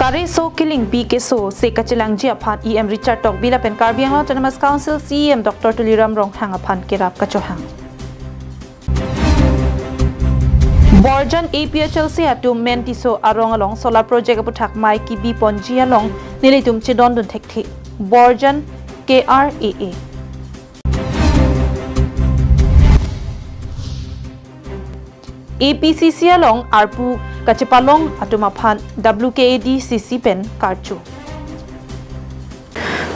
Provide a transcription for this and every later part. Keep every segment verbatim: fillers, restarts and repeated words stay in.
Kareso kelingpi keso se kachelangji aphan E M Richard Tokbi lapen Karbi Anglong Autonomous Council C E M Doctor Tuliram Ronghang aphan kerap kachohang. Borjan A P H L C atum Mentiso arong along solar project aputhak mei kebi ponji along nelitum chedondun thekthe. Borjan K R A A. A P C C along arpu kachepalong atum aphan W K A D C C pen karcho.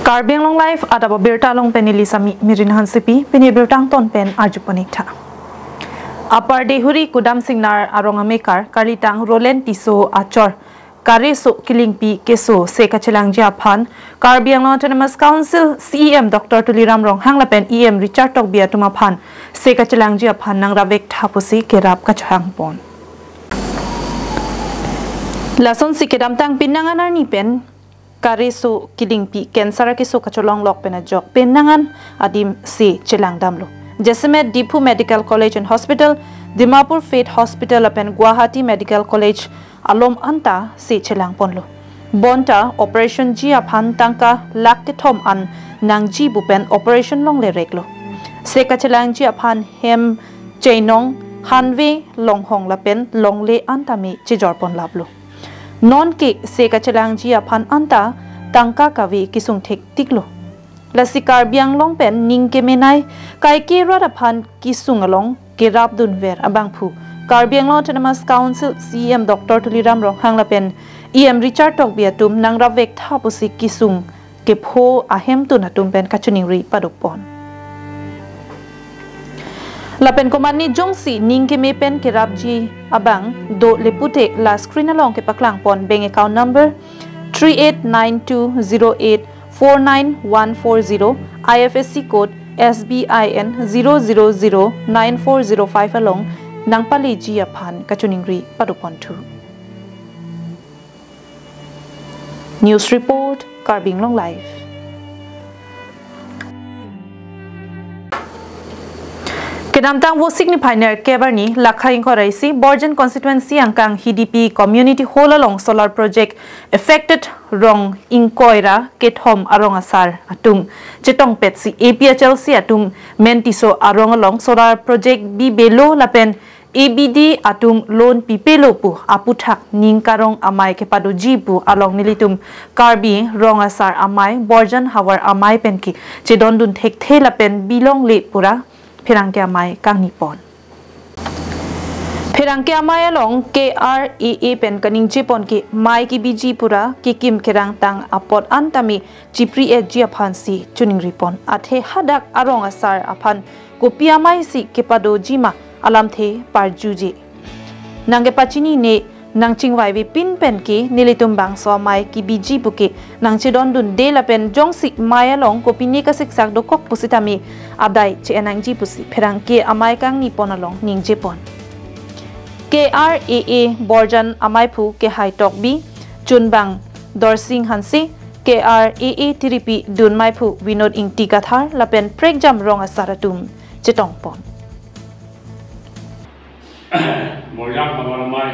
Karbi Anglong Live adap abirta along pen neli Sami Mirin Hansepi, pini birta angton pen arju pon ik tha. Upper Deihori Kudam Singnar arong amekar, Karlitang Roland Tisso achor, kareso kelingpi keso se kachelangji aphan, Karbi Anglong Autonomous Council C E M Doctor Tuliram Ronghang lapen E M Richard Tokbi atum aphan se kachelangji aphan nangrap vek tha pusi kerap kachohang pon. Lasonsi kedamtang penang an arni pen kareso kelingpi cancer keso kacholong lok pen ajok penang an adim se chelang damlo. Jasemet Diphu Medical College and Hospital, Dimapur Faith Hospital lapen Guwahati Medical College alom anta se chelang ponlo. Bonta operation ji aphan tangka lakh kethom an nangji pu pen operation longle reklo. Se kachelangji aphan hem, cheinong, hanve, longhong lapen longle anta me chejor pon laplo. Non ke se kachelangji aphan anta tangka kave kesung thektiklo. Lasi Karbi Anglong pen ning kemenei kaike rat aphan kesung along kerap dunver abangphu Karbi Anglong Autonomous Council C E M Doctor Tuliram Ronghang lapen E M Richard Tokbi atum nangrap vek tha pusi kesung kepho ahemtun atum pen kachiningri paduk pon. Lapen komatne jongsi ning keme pen kerapji abang do le pute la screen along kepaklang pon bank account number three eight nine two zero eight four nine one four zero, I F S C code S B I N zero zero zero nine four zero five along nangpaleji aphan kachiningri paduk ponthu. News report, Karbi Anglong Live. Kedamtang Vosik niphai nerkep arni, Lakha ingkoi ra isi, Borjan constituency angkang Hidipi Community Hall along solar project affected rong ingkoi ra kethom arong asar atum chetongpetsi A P H L C atum Mentiso arong along solar project bibelo lapen A B D atum loan pipelo pu aputhak ning karong amei kepadoji pu along nelitum Karbi Rong Asar Amei Borjan Havar Amei penke chedondun thekthe lapen bilongle pura pherangke amei kangni pon. Pherangke amei along K R A A pen kaningje pon ke mei kebiji pura kekim kerangtang apot an tame chipri-etji aphansi chiningri pon. Athe hadak arong asar aphan kopi amei si kepadoji ma alamthe parjuje. Nangkepachinine nangchingvaive pin penke nelitum bangso amei kebiji puke nangchedondunde lapen jongsi mei along kopine kasiksak dokok pusitame adai che-en nangji pusi pherangke amei kangni pon along ningje pon. K R A A Borjan ameiphu Kehai Tokbi, chunbang Dorsing Hanse, K R A A tiripi dunmeiphu Vinod Ingti Kathar lapen prekjam rong asar atum chetong pon. Borjan Havar Amei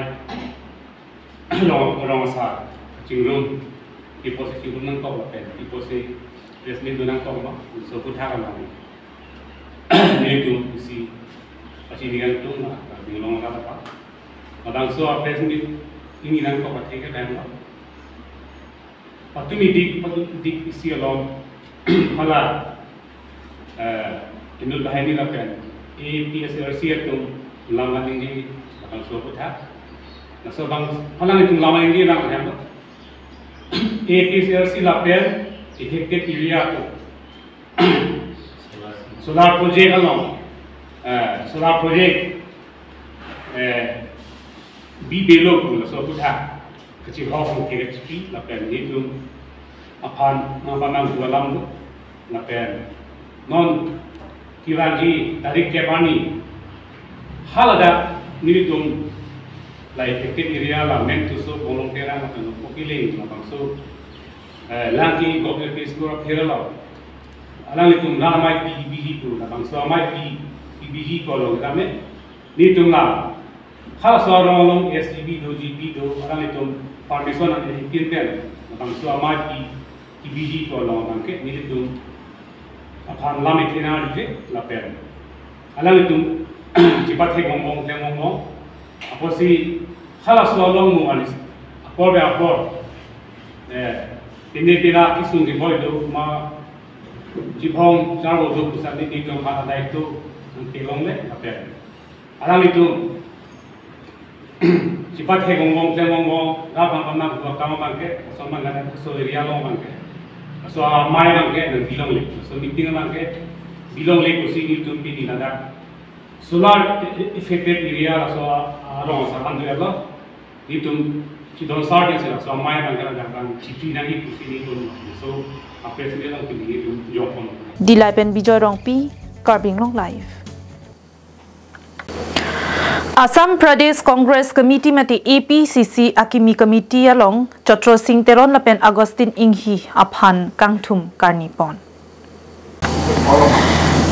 rong, rong asar chingrum, ipo si chingrum nangkok lapen ipo si resmi dun nangkok ma, so puthak along nelitum isi pachini nangtum ma, Karbi Anglong arat apa. Labangso a-press meet nangkok athe ke dang ma. Patumi dik, patumi dik isi along hala, eh, inut banghini lapen A P H L C atum lam nangji labangso aputhak. Laso abang hala nelitum lam nangji lang hem. A P H L C lapen affected area atum solar project along, eh, solar project, eh, bibelo pu laso aputhak kachihok hong keketpi lapen nelitum aphan nangpamanghu alam do lapen non kevangji tarik kep arni haladak nelitum la affected area la Mentiso, Bonglong Terang lapen Nongpokiling labangso, eh, Langki Government P H School apheralo alanglitum la amei pi biji pu labangso amei pi, pi biji pu along tame nelitum la halaso arong along S G B do, G B do, alanglitum Permission an ekin pen, bangso amei ki, kibiji ko along abangke, nelitum aphan lam ethena je lapen alanglitum chepathek bongbong, klem bongbong. Apotsi halaso along mo alis apor be apor, eh, pine pira kisung keboi do ma chibong charbo do pusi nelitum aphan adai to nangkelongle lapen alanglitum chepathek bongbong, klem bongbong, rap bang bang nang dua kam abangke, laso abang ladak laso area along abangke, laso amei abangke nangbilongle, laso meeting abangke bilongle pusi nelitum pini ladak solar e-, e-, affected area laso arong asar an do ya lo, nelitum chidon sar den si laso amei abangke ladak bang chiti nangji pusi nelitum, so a-press meet along pini nelitum jokpon. Dillai pen Bijoy Rongpi, Karbi Anglong Live. Assam Pradesh Congress Committee mate A P C C akimi committee along Chotro Sing Teron lapen Augustine Inghi aphan kangthum karni pon.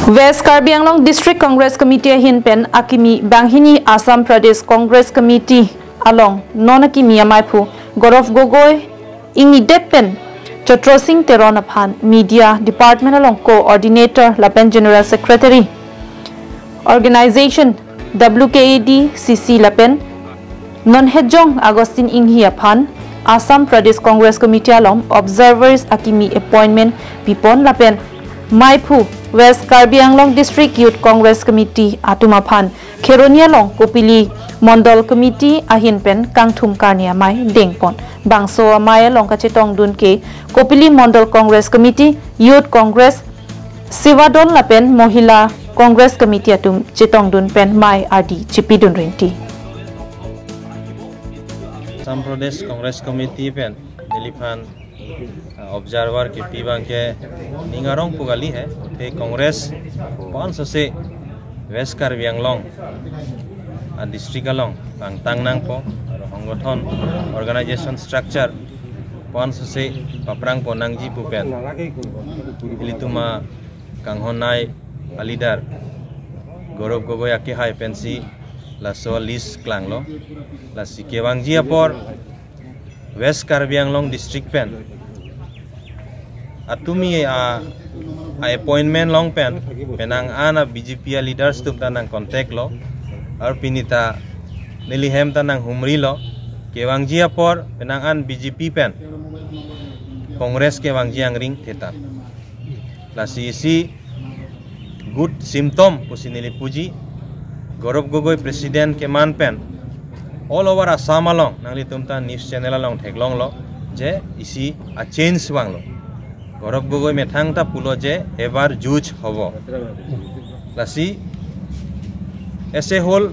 West Karbi Anglong District Congress Committee ahin pen akimi banghini Assam Pradesh Congress Committee along non akimi ameiphu Gaurav Gogoi ingnidet pen Chotro Sing Teron aphan Media Department along Coordinator lapen General Secretary, Organization W K A D C C lapen non hejong Augustine Inghi aphan Assam Pradesh Congress Committee along Observers akimi appointment pipon lapen meiphu West Karbi Anglong District Youth Congress Committee atum aphan Kheroni along Kopili Mondol Committee ahin pen kangthum karni amei dengpon. Bangso amei along kachetongdun ke Kopili Mondol Congress Committee, Youth Congress, Seva Dol lapen Mohila Congress Committee atum chetongdun pen mei ardi chipidun rinti. Assam Pradesh Congress Committee pen neliphan, uh, observer kipi abangke ning arong pu kali he, athe Congress pon sose West Karbi Anglong a district along pangtang nangpo, aro honggothon organization structure pon sose paprang pon nangji pu pen ilitum akanghon nei a leader Gaurav Gogoi akehai pensi laso list klanglo. Lasi kevangji apor West Karbi Anglong District pen atumi a, a appointment long pen penang an a B J P a leaders atum ta nang contact lo, ar pini ta neli hem ta nang humri lo, kevangji apor penang an B J P pen Congress kevangji angring theta. Lasi isi good symptom pusi neli puji. Gaurav Gogoi President keman pen all over Assam along nanglitum ta news channel along theklonglo je isi a change vanglo. Gaurav Gogoi methang ta pulo je ebar juj hobo. Lasi as a whole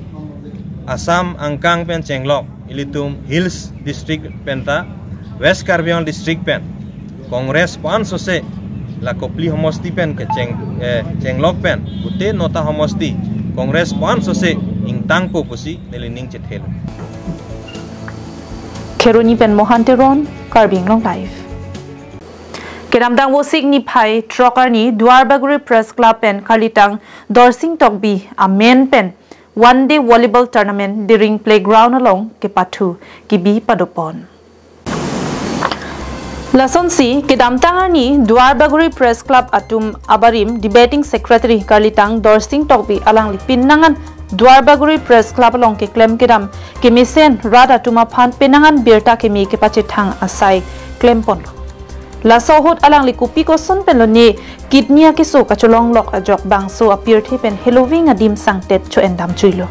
Assam angkang pen chenglok ilitum Hills District pen ta West Karbi Anglong District pen Congress pon sose la Kopili homosti pen kecheng, eh, chenglok pen pute nota homosti Congress pon sose ingtangpo pusi neli ning chethelo. Kheroni pen Mohan Teron, Karbi Anglong Live. Kedamtang Vosik niphai throk arni Duarbagori Press Club pen karlitang Dorsing Tokbi amen pen one day volleyball tournament Diring Playground along kepathu kibi padopon. Lasonsi kedamtang arni Duarbagori Press Club atum abarim debating secretary karlitang Dorsing Tokbi alangli penang an Duarbagori Press Club along keklem kedam kemesen rat atum aphan penang an birta keme kepachethang asai klemponlo. Laso ahut alangli kopi koson pen lone kidney akeso kacholonglok ajok bangso apirthe pen heloving adim sangtet cho-endam chuilo.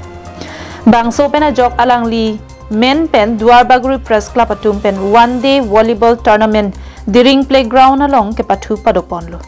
Bangso pen ajok alangli men pen Duarbagori Press Club atum pen one day volleyball tournament Diring Playground along kepathu padoponlo.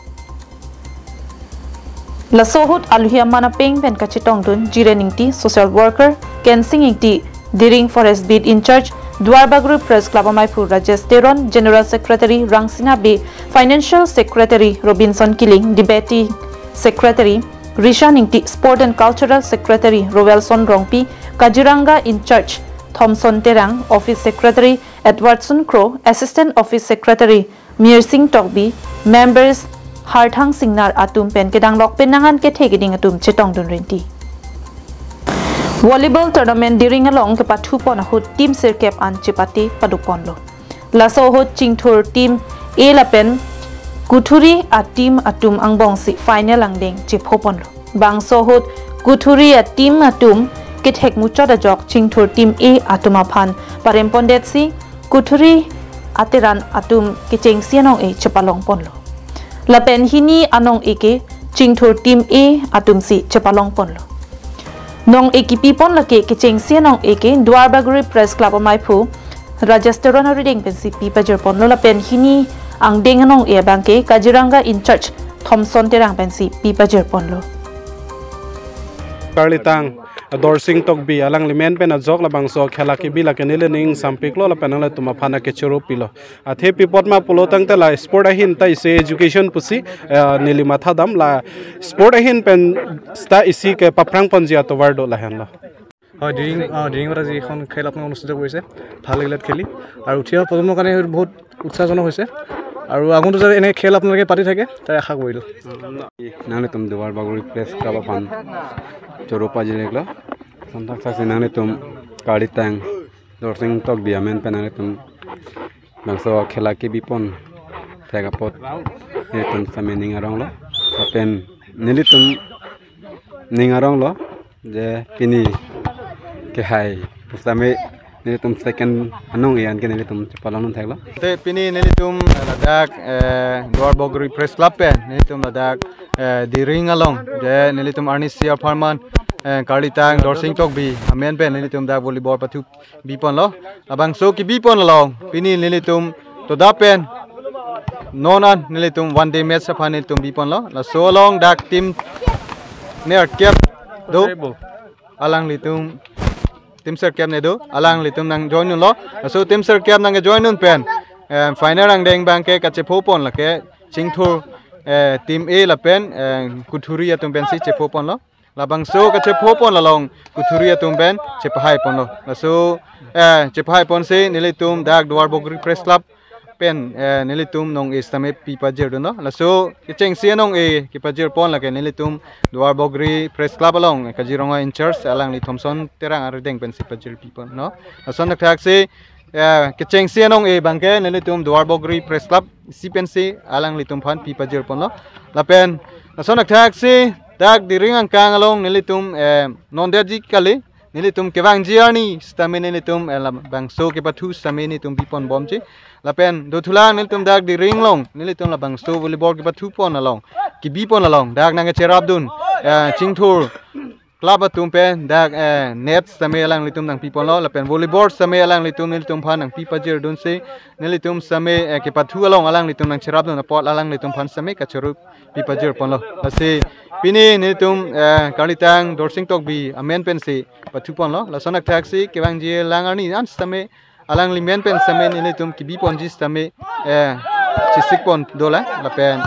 Laso ahut aluhi aman apeng pen kachetongdun Jiren Ingti, social worker, Kensing Ingti, Diring Forest Beat in-charge, Duarbagori Press Club ameiphu Rajesh Teron, General Secretary Rangsina Bey, Financial Secretary Robinson Killing, Debating Secretary Rishan Ingti, Sport and Cultural Secretary Roelson Rongpi, Kaziranga in-charge Thomson Terang, Office Secretary Edwardson Kro, Assistant Office Secretary Mirsing Tokbi, members Harthang Singnar atum pen kedanglok penang an kethe keding atum chetongdun rinti. Volleyball tournament Diring along kepathu pon ahut team sirkep an chepate paduk ponlo. Laso ahut Chingthur team A lapen Kuthuri a team atum angbongsi final angdeng chepho ponlo. Bangso ahut Kuthuri a team atum kethek muchot ajok Chingthur team A atum aphan parem pondetsi Kuthuri a teran atum kechengsi anong-e chepalong ponlo. Lapen hini anong-e ke Chingthur team A atumsi chepalong ponlo. Nong-e kipi pon lake kechengsi anong-e ke Duar Bagori Press Club amaiphu Rajesh Teron arideng pensi pi pajir ponlo lapen hini angdeng anong-e abang ke Kaziranga in charge Thomson Terang pensi pi pajir ponlo. Karlitang Dorsing Tokbi alangli men pen ajok labangso khela kebi lake neli ning sampiklo lapen nanglitum aphan akechoro pilo. Athe pi apot ma pulo tangte la sport ahin ta isi education pusi, eh, neli mathadam la sport ahin pen ta isi ke paphrang ponji atovar do lahenlo. হয়, ডিৰিং, অ, ডিৰিঙত আজি এখন খেল আপোনালোকে অনুষ্ঠিত কৰিছে, ভাল লাগিলে খেলি। আৰু উঠি অহা প্ৰজন্মৰ কাৰণে বহুত উৎসাহজনক হৈছে। আৰু আগন্তুক যাতে এনে খেল আপোনালোকে পাতি থাকে, তাৰে আশা কৰিলোঁ। Nanglitum Duar Bagori Press Club aphan choro pajirlo. Sonthak thaksi nanglitum Karlitang Dorsing Tokbi amen pen nanglitum bangso khela kebi pon thek apot nelitum sitame ning aronglo. Lapen nelitum ning aronglo je pini kehai sitame nelitum second anong-e an ke nelitum chepalong non theklo. Te pini nelitum ladak, eh, Duar Bagori Press Club pen nelitum ladak, eh, Diring along je nelitum arnisi apharman, eh, Karlitang Dorsing Tokbi amen pen nelitum dak volleyball pathu bi ponlo. Labangso kebi pon along pini nelitum toda pen non an nelitum one day match aphan nelitum bi ponlo. Laso along dak team nerkep do. Alanglitum team sirkep ne do. Alanglitum nang join dunlo. Laso team sirkep nang join dun pen, eh, final angdeng abang ke kachepho pon lake Chingthur, eh, team A lapen, eh, Kuthuri atum pensi chepho ponlo. Labangso kachepho pon along Kuthuri atum pen chepahai ponlo. Laso, eh, chepahai ponsi nelitum dak Duar Bagori Press Club pen, eh, nelitum nong-e sitame pi pajir dunlo. Laso kechengsi anong-e kepajir pon lake nelitum Duar Bagori Press Club along, eh, Kaziranga in charge alangli Thomson Terang arideng pensi pajir pi ponlo. Lason dak thaksi, eh, kechengsi anong-e abang ke nelitum Duar Bagori Press Club si pensi alanglitum aphan pi pajir ponlo. Lapen lason dak thaksi dak Diring angkang along nelitum, eh, non detji kali, nelitum kevangji arni sitame nelitum, eh, labangso kepathu sitame nelitum bi pon bomji. Lapen dothulang nelitum dak Diring along nelitum labangso volleyball kepathu pon along, kebi pon along dak nang kecherap dun, eh, Chingthur club atum pen dak, eh, net sitame alanglitum nang pi ponlo lapen volleyball sitame alanglitum nelitum aphan nang pi pajir dunsi nelitum sitame, eh, kepathu along alanglitum nang cherap dun apot alanglitum aphan sitame kachoro pi pajir ponlo. Lasi pini nelitum, eh, Karlitang Dorsing Tokbi amen pensi pathu ponlo. Lason dak thaksi kevangji lang arni an sitame alangli men pen sitame nelitum kebi ponji sitame, eh, chesik pon dolang lapen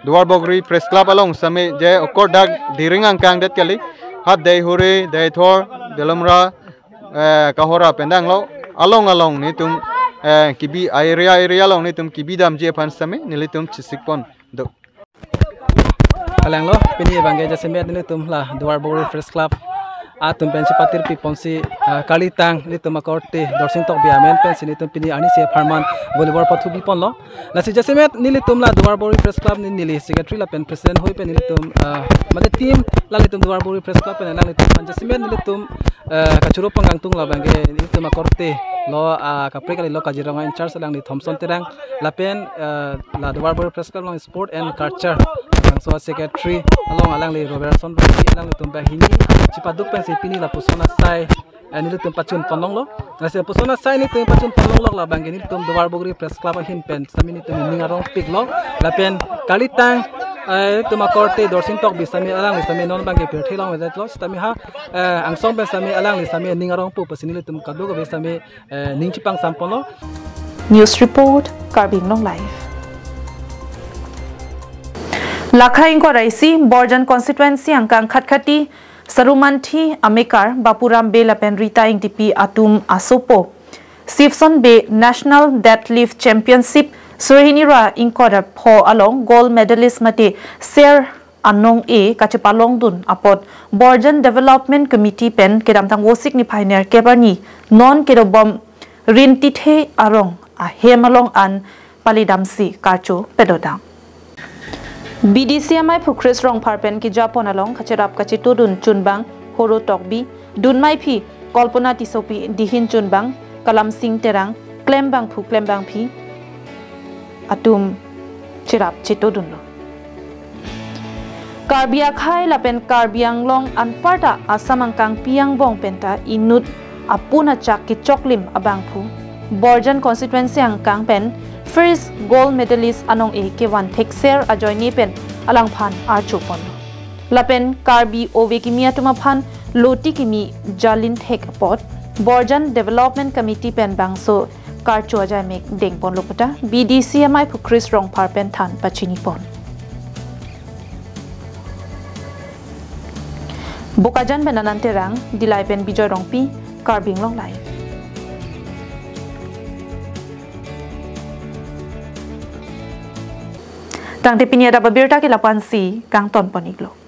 Duar Bagori Press Club along sitame je okor dak Diring angkang det kali, hat Dei Hore, Dei Thor, Delomra, eh, Kahora pen danglo along along nelitum, eh, kebi area area along nelitum kebi damji aphan sitame nelitum chesik pon do. Alanglo, pini abang ke jasemet nelitum la Duar Bagori Press Club atum pen chepatir pi ponsi, ah, Karlitang nelitum akorte Dorsing Tokbi amen pensi nelitum pini arnisi apharman volleyball pathu bi ponlo. Lasi jasemet nelitum la Duar Bagori Press Club ni neli secretary lapen president hoi pen nelitum, ah, mate team la nelitum Duar Bagori Press Club pen alanglitum aphan jasemet nelitum, eh, kachoro pon kangtung labang ke nelitum akorte lo, ah, kaprek kali lo Kaziranga in charge alangli Thomson Terang lapen, eh, la Duar Bagori Press Club along Sport and Culture bangso secretary along alangli Robertson Bangpi alanglitum banghini chepaduk pensi pini lapuson asai, eh, nelitum pachun ponlonglo. Lasi lapuson asai nelitum pachun ponlonglo labang ke nelitum Duar Bagori Press Club ahin pen sitame nelitum ning arong piklo. Lapen Karlitang, eh, nelitum akorte Dorsing Tokbi sitame alangli sitame non abang ke pirthe longvedetlo sitame ha, eh, angsong pen sitame alangli sitame ning arong pu pusi nelitum kadokave sitame, eh, ning chepangsam ponlo. News report, Karbi Anglong Live. Lakha ingkoi ra isi, Borjan constituency angkang Khatkhati, Sarumanthi amekar, Bapuram Bey lapen Rita Ingtipi atum asopo Sifson Bey National Deadlift Championship suri hini ra ingkoi ra pho along gold medalist mate ser anong-e kachepalongdun apot Borjan Development Committee pen kedamtang Vosik niphai nerkep arni non kedobom Rintithe arong ahem along an palidamsi karcho pedodang. B D C amei Phu Chris Rongphar pen kejapon along kacherap kachetodun chunbang Horo Tokbi, dunmei aphi Kalpana Tissopi, dihin chunbang Kalamsing Terang, klembangphu klembangphi atum cherap chetodunlo. Karbi akhei lapen Karbi Anglong anparta Assam angkangpi angbong penta inut apun achak kechoklim abangphu Borjan constituency angkang pen first gold medalist anong-e kevan thekser ajoine pen alangphan archoponlo. Lapen Karbi ove kimi atum aphan loti kimi jalin thek apot Borjan Development Committee pen bangso karcho ajaimek dengponlo puta B D C amei Phu Chris Rongphar pen than pachinipon. Bokajan pen Anand Terang, Dillai pen Bijoy Rongpi, Karbi Anglong Live. Tangte pini adap abirta ke lapu-ansi kangtonpon-iklo.